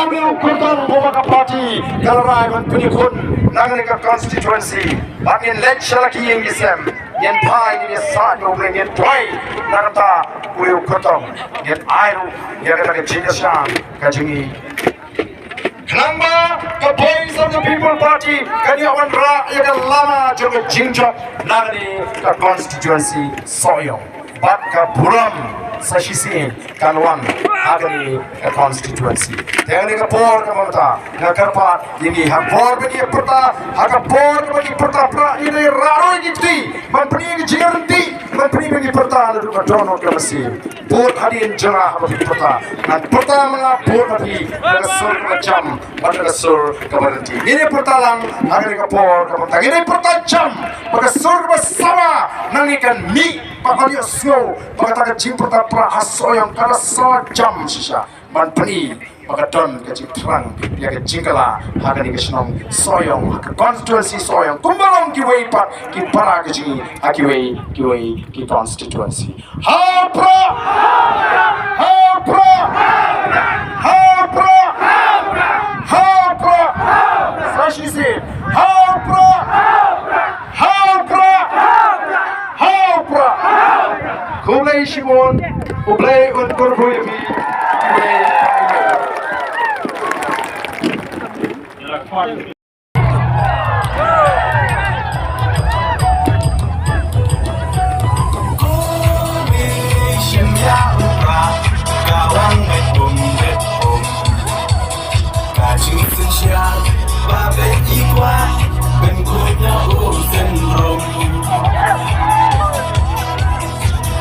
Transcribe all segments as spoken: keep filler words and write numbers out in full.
Kyrtong ba ka party ka la rai ban pynïakhun na kane ka constituency. Bad ngin leit sha la ki ïing ki sem, ngin phai, ngin ïasaid, ngin duwai na ka bynta u kyrtong. Ngin ai ruh ïa kata ka jingkyrshan ka jong ngi. Khnang ba ka Voice of the People Party kan ïoh wanrah ïa ka lama jong ka jingjop na kane ka constituency Sohiong. Bad ka burom sa shisien kan wan ha kane ka constituency. Te ha kane ka por kaba mynta nga kyrpad ïa ngi, ha ka por ba ngi pyrta, ha ka por ba ngi pyrta pra, ngi dei rah ruh ïa ngi kti ban pyni ka jingïarap, ban pyni ba ngi pyrta naduh ka dohnud ka mynsiem. Bud hadien jong nga haba phi pyrta, ngan pyrta ma nga, bud ma phi da ka sur kaba jam bad da ka sur kaba ryntih. Ngin ïa pyrta lang ha kane ka por kaba mynta, ngin ïa pyrta jam bad ka sur kaba sawa, nangne kan mih bad ban ïohsngew ba kata ka jingpyrta pra ha Sohiong ka la sawa jam shisha ban pyni ba ka don ka jingthrang ïa ka jingkylla ha kane ka shnong Sohiong, ha ka constituency Sohiong, kumba long kiwei pat ki para ka jong ngi ha kiwei kiwei ki constituency. Ha u Prah! Ha u Prah! Ha u Prah! Ha u Prah! Sa shisien, ha u Prah! Ha u Prah! Ha u Prah! Khublei shibun, U Blei un kyrkhu ïa phi.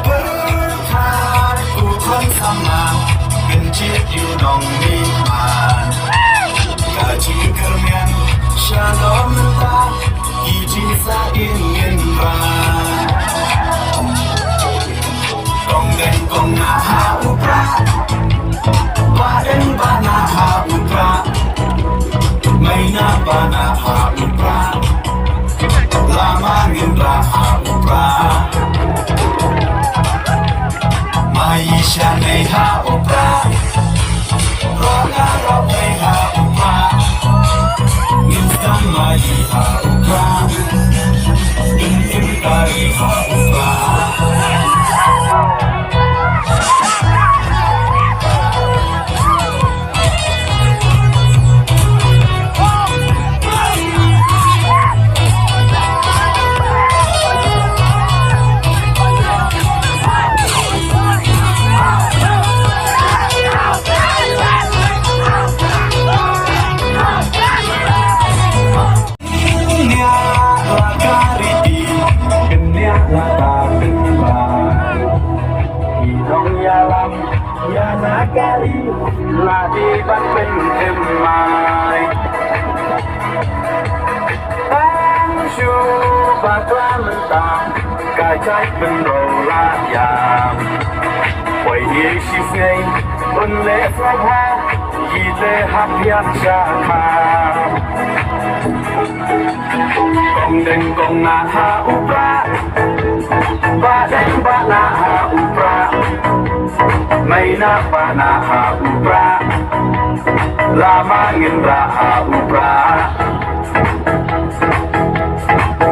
Pyrkhat u khun samla, pynjih ïa u nongmihman. Ka jingkyrmen sha lor mynta, ki jingsain ngin rah. Kong Deng kong nah ha u Prah, Bah Deng bah nah ha u Prah, Maïnah bah nah ha u Prah. Lama ngin rah ha u Prah. Mai sha nei ha u Prah. Roh nga roh pei ha u Prah. Ngin sdang mai ha u Prah. Ngin im kari ha u Prah. Bniah la ka riti, bniah la ka pynban. Ki nongïalam ïa la ka ri la dei ban pynthymmai. Tang shu bakla mynta ka jaitbynriew la ïam. Poi hi shisnei un leh sngewbha, ki te hap ïap sha kham. Kong Deng kong nah ha u Prah, Bah Deng bah nah ha u Prah, Maïnah bah nah ha u Prah, lama ngin rah ha u Prah.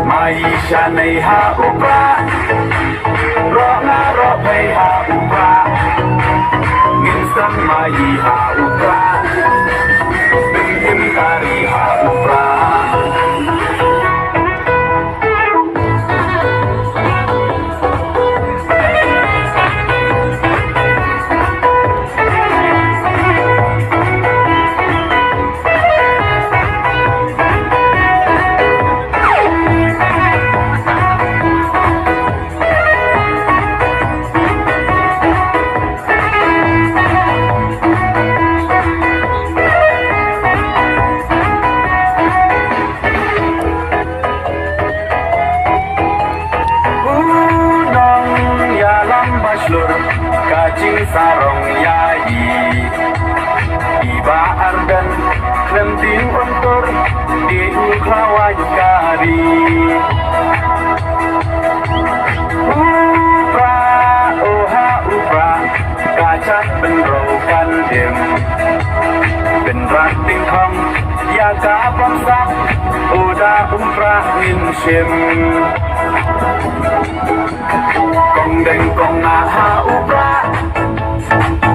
Mai sha nei ha u Prah. Roh nga roh pei ha u Prah. Ngin sdang mai ha u Prah. Ngin im kari ha u Prah. U nongïalam ba shlur ka jingsarong ïa i. I Bah Ardent khlem tieng un tur, dei u khlawait ka ri. U Prah, o ha u Prah, ka jaitbynriew kan im. Bynriew Ding khong ïa ka bamsap, u da u Prah ngin shim. Kong deng kong nah ha u Prah,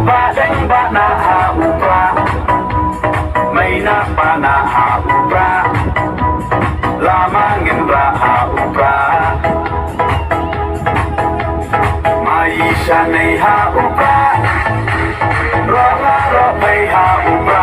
bah deng bah nah ha u Prah, mei nah pa nah ha u Prah, lama ngin rah ha u Prah. Mai sha nei ha u Prah, roh la roh mei ha u Prah.